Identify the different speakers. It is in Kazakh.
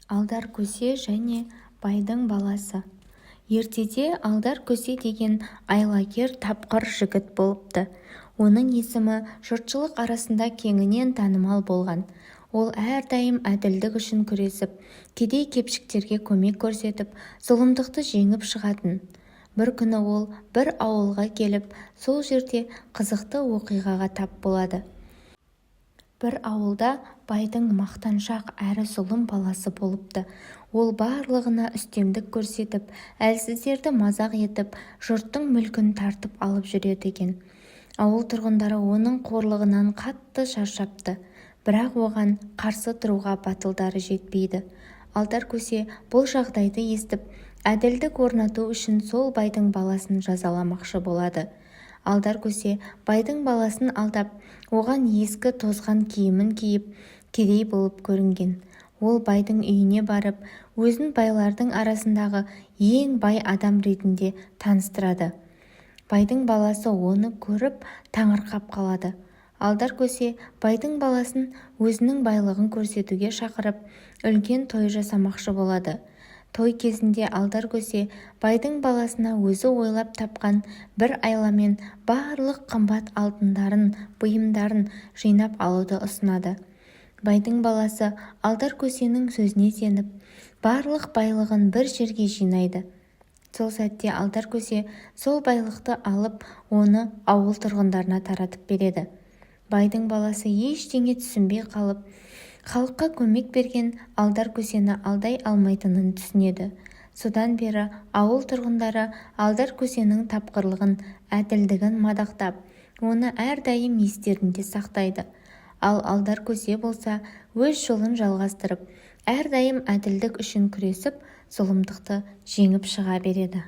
Speaker 1: Алдар көсе және байдың баласы. Ертеде Алдар көсе деген айлакер, тапқыр жігіт болыпты. Оның есімі жұртшылық арасында кеңінен танымал болған. Ол әрдайым әділдік үшін күресіп, кедей-кепшіктерге көмек көрсетіп, зұлымдықты жеңіп шығатын. Бір күні ол бір ауылға келіп, сол жерде қызықты оқиғаға тап болады. Бір ауылда байдың мақтаншақ әрі зұлым баласы болыпты. Ол барлығына үстемдік көрсетіп, әлсіздерді мазақ етіп, жұрттың мүлкін тартып алып жүреді екен. Ауыл тұрғындары оның қорлығынан қатты шаршапты, бірақ оған қарсы тұруға батылдары жетпейді. Алдар көсе бұл жағдайды естіп, әділдік орнату үшін сол байдың баласын жазаламақшы болады. Алдар көсе байдың баласын алдап, оған ескі, тозған киімін киіп, кедей болып көрінген. Ол байдың үйіне барып, өзін байлардың арасындағы ең бай адам ретінде таныстырады. Байдың баласы оны көріп, таңырқап қалады. Алдар көсе байдың баласын өзінің байлығын көрсетуге шақырып, үлкен той жасамақшы болады. Той кезінде Алдар көсе байдың баласына өзі ойлап тапқан бір айламен барлық қымбат алтындарын, бұйымдарын жинап алуды ұсынады. Байдың баласы Алдар көсенің сөзіне сеніп, барлық байлығын бір жерге жинайды. Сол сәтте Алдар көсе сол байлықты алып, оны ауыл тұрғындарына таратып береді. Байдың баласы ештеңе түсінбей қалып, халыққа көмек берген Алдар көсені алдай алмайтынын түсінеді. Содан бері ауыл тұрғындары Алдар көсенің тапқырлығын, әділдігін мадақтап, оны әрдайым естерінде сақтайды. Ал Алдар көсе болса, өз жолын жалғастырып, әрдайым әділдік үшін күресіп, зұлымдықты жеңіп шыға береді.